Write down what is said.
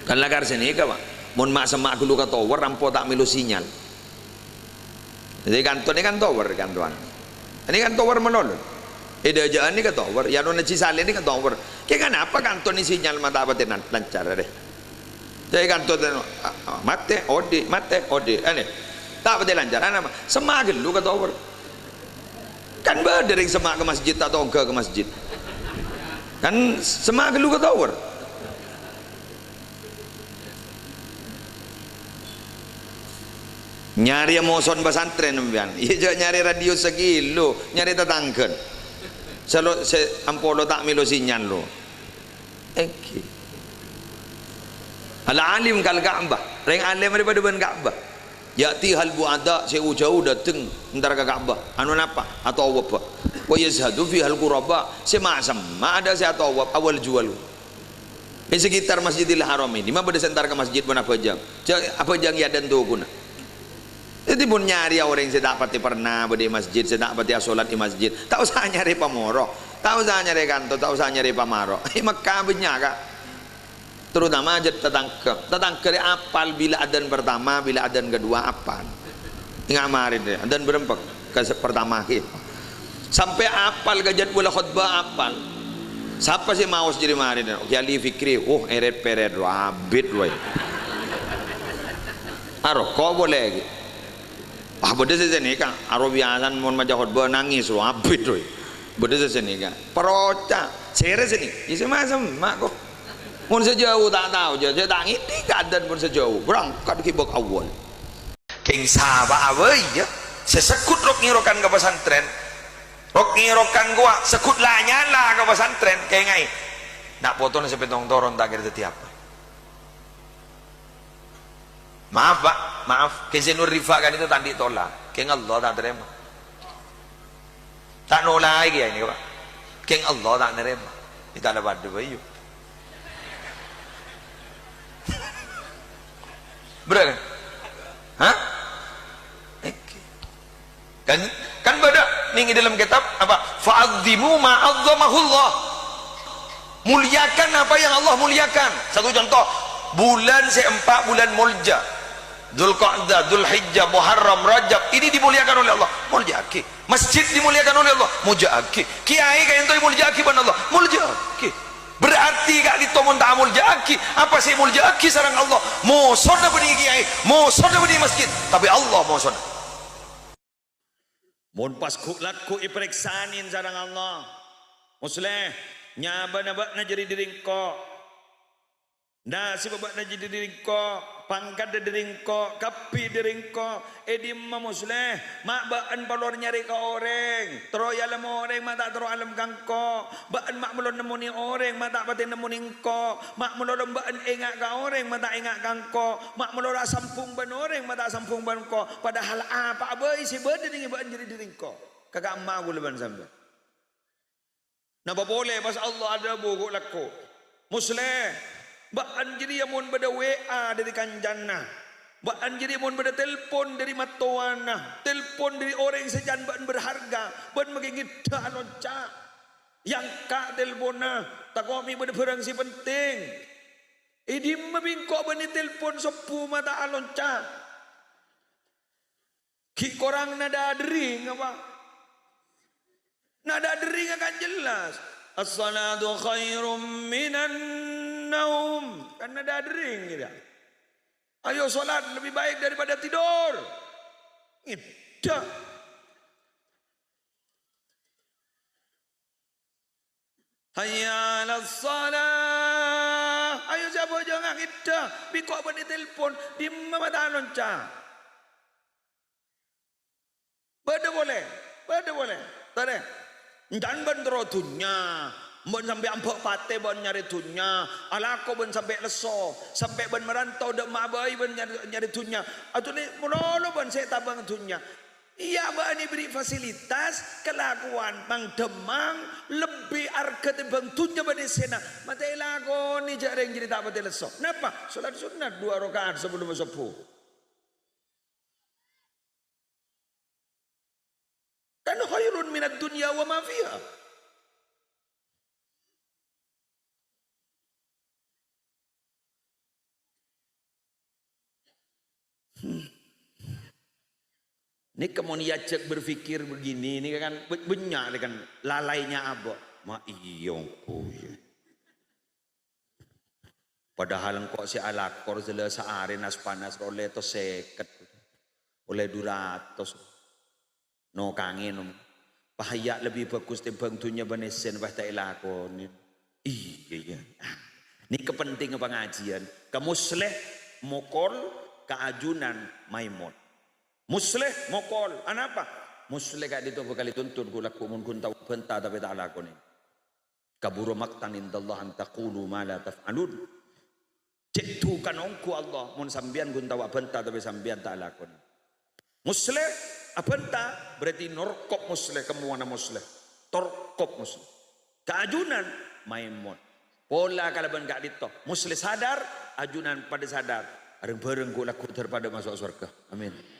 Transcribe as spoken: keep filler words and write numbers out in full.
Kan lakar sanèka, Pak. Mon ma'-, semma' ghâllu ka tower, ampo ta' mèlo sinyal. Dhâddhi kanto nèka kan tower, kantowan. Nèka kan tower malolo. È dhâjâ'ân nèka tower, è anona Haji Saleh nèka tower. Kèng anapa kanto nèka sinyal ma' ta' patè nan-, lancar, rè? Dhâddhi kanto tè-, a-, a-, matè, odi', matè, odi'. Anè. Ta' patè lancar. Anapa? Semma' ghâllu ka tower. Kan bâdâ rèng semma' ka masjid, ta' tongghâ ka masjid. Kan semma' ghâllu ka tower. Nyarè mosona pasantrèn sampèyan. Iyâ, jhâ' nyarè radio sakilo, nyarè tatangghâna. Sè lo-, sè ampo lo ta' mèlo sinyal lo. Èngghi. Al-alim kal Ka'bah. Rèng alèm rè padâ bân Ka'bah. Ya'tihal bu'ada, sè jhâu dâteng entar ka Ka'bah. Anu napa? Atowaf. Wa yazhadu fihal quraba. Sè ma'-, semma' adâ' sè atowaf, awal juwal. È sekitar Masjidil Haram ini, ma' bâdâ sè entar ka masjid pon abhâjâng. Jhâ-, abhâjâng è adâ'na tokona. Dhâddhi, mon nyarèya orèng sè ta' patè perna bâdâ è masjid, sè ta' patè asolat è masjid, ta' osa nyarè pamoro. Ta' osa nyarè kanto, ta' osa nyarè pamaro. È Mekkah bânnya', Ka'. Terutama jhât tatangghâ. Tatangghâ rè apal bilâ adzan pertama, bilâ adzan kedua apal. Enga' marèna, adzan bârâmpa? Ka sè pertama ghi. Sampè' apal ka jadwal khotbah apal. Sapa sè maos jârèya marèna? Kè Ali Fikri, oh, èrèt-pèrèt, abit, woi. Aro, ko' polè ghi. Ah, bâdâ sè sanèka, aro biyasana mon maca khotbah nangès, wah, abit, woi. Bâdâ sè sanèka. Paroca, sèrè sènè. Iyâ, sè ma'-, semma', ko'. Mon sè jhâu ta' tao, jhâ-, jhâ' ta' ngèdhing ka adzan mon sè jhâu. Berangkat ghi bâk awwal. Kèng sapa'a bhâi, yâ, sè segghut rok-ngerokan ka pasantrèn. Rok-ngerokan kowa segghut la nyala ka pasantrèn, kaènga'è. Na' potona sè pètto' toron ta' kèra dhâddhi apa. Maaf, Pak, maaf. Kèng sè Nur Rifa kan itu tandi' tola. Kèng Allah ta' tarèma. Ta' nolaè kèya ini, Pak. Kèng Allah ta' narèma. Ètala padâ bhâi, yu. Bhender, kan? Hah? Èngghi. Kan, kan bâdâ nèng è dâlem kètab apa? "Fa'azzimu ma 'azzamahullah." Muliakan apa yang Allah muliakan. Satu contoh, bulân sè empa' bulân molja. Dzulqa'dah, Dzulhijjah, Muharram, Rajab, ini dimuliakan oleh Allah. Molja'aghi. Masjid dimuliakan oleh Allah. Molja'aghi. Kèyaè ka'dinto èmolja'aghi bân Allah. Molja'aghi. Berarti ka'dinto mon ta' amolja'aghi, apa sè èmolja'aghi sareng Allah? Mosona bânnè kèyaè, mosona bânnè masjid, tapè Allah mosona. Mon pas ghu-, lagghu' èparèksanè sareng Allah, "Musleh, nyabâna bâ'na jârèya dâri engko'. Nasibbhâ bâ'na jârèya dâri engko', pangkadhâ dâri engko', kabbhi dâri engko'. È dimma, Musleh? Ma' bâ'na palowar nyarè ka orèng, terro èalem orèng, ma' ta' terro alem ka engko'. Bâ'na ma' malolo nemmonè orèng, ma' ta' patè nemmonè engko'. Ma' malolo bâ'na enga' ka orèng, ma' ta' enga' ka engko'. Ma' malolo asambhung bân orèng, ma' ta' asambhung bân engko'. Padahal apa'a bhâi sè bâdâ nèng è bâ'na jârèya dâri engko'." Ka ka'emma kaulâ bân sampèyan. Napa polè pas Allah adhâbu ghu-, lagghu', "Musleh, bâ'na jârèya mon bâdâ W A dâri kancana, bâ'na jârèya mon bâdâ telpon dâri mattowana, telpon dâri orèng sè can bâ'na berharga, bâ'na makè ngèddhâ alonca'. Èangka' telponna, tako' mè' bâdâ bhârâng sè penting. È dimma bi' engko' bânnè telpon sobbhu ma' ta' alonca'?" Ghi' korang nada dering apa? Nada dering kan jelas. "As-salatu khairum minan naum." Kan nada dering gitu. "Ayo, salat lebih baik daripada tidur." Ngèddhâ. "Hayya 'alas shalah." Ayo, sè abhâjângnga ngèddhâ, bi' engko' bânnè telpon, dimma ma' ta' alonca'? Bâdâ polè, bâdâ polè. Tarè, can bâ'na terro dhunnya, bâ'na sampè' amba' patè bâ'na nyarè dhunnya, alako bâ'na sampè' lesso, sampè' bâ'na marantau dâ' emma' bhâi bâ'na nyarè, nyarè dhunnya. Atolè malolo bâ'na sè ètabâng dhunnya. Iyâ, bâ'na èberri' fasilitas, kalakowan mang-dhâmmang, lebbi arghâ tèmbhâng dhunnya bân èssèna. Ma' ta' èlakonè jhâ' rèng jârèya ta' patè lesso. Napa? Salat sunnat dua rakaat sabellumma sobbhu. Kan khairun minad dunya wa ma fiha. Nèka mon èajhâk berpikir begini, nèka kan bânnya' kan lalainya abâ'. Ma' iyâ engko' yâ. Padahal engko' sè alako sè la saarè nas-panas ollè to sèket, ollè du ratos. No kangèn, om. Pahaya lebbi bhâghus tèmbhâng dhunnya bân èssèna pas ta' èlakonè. Iyâ, iyâ. Nèka pentingnga pangajiân. Ka musleh mokol, ka ajunan maèmot. Musleh mokol. Anapa? Musleh ka'dinto bhâkal ètuntut ghu-, lagghu' mon ghun tao abhânta tapè ta' alakonè. Kabura maqtan indallah an taqulu ma la taf'alun. Cè' dukan ongghu Allah, mon sampèyan ghun tao abhânta tapè sampèyan ta' alakonè. Musleh, abhânta, berarti norkop musleh, kemmowanna musleh. Torkop musleh. Ka ajunan, maèmot. Pola kalabân ka'dinto. Musleh sadar, ajunan padâ sadar. Rèng-bhâreng ghu-, lagghu' dâr padâ maso' sowarghâ. Amin.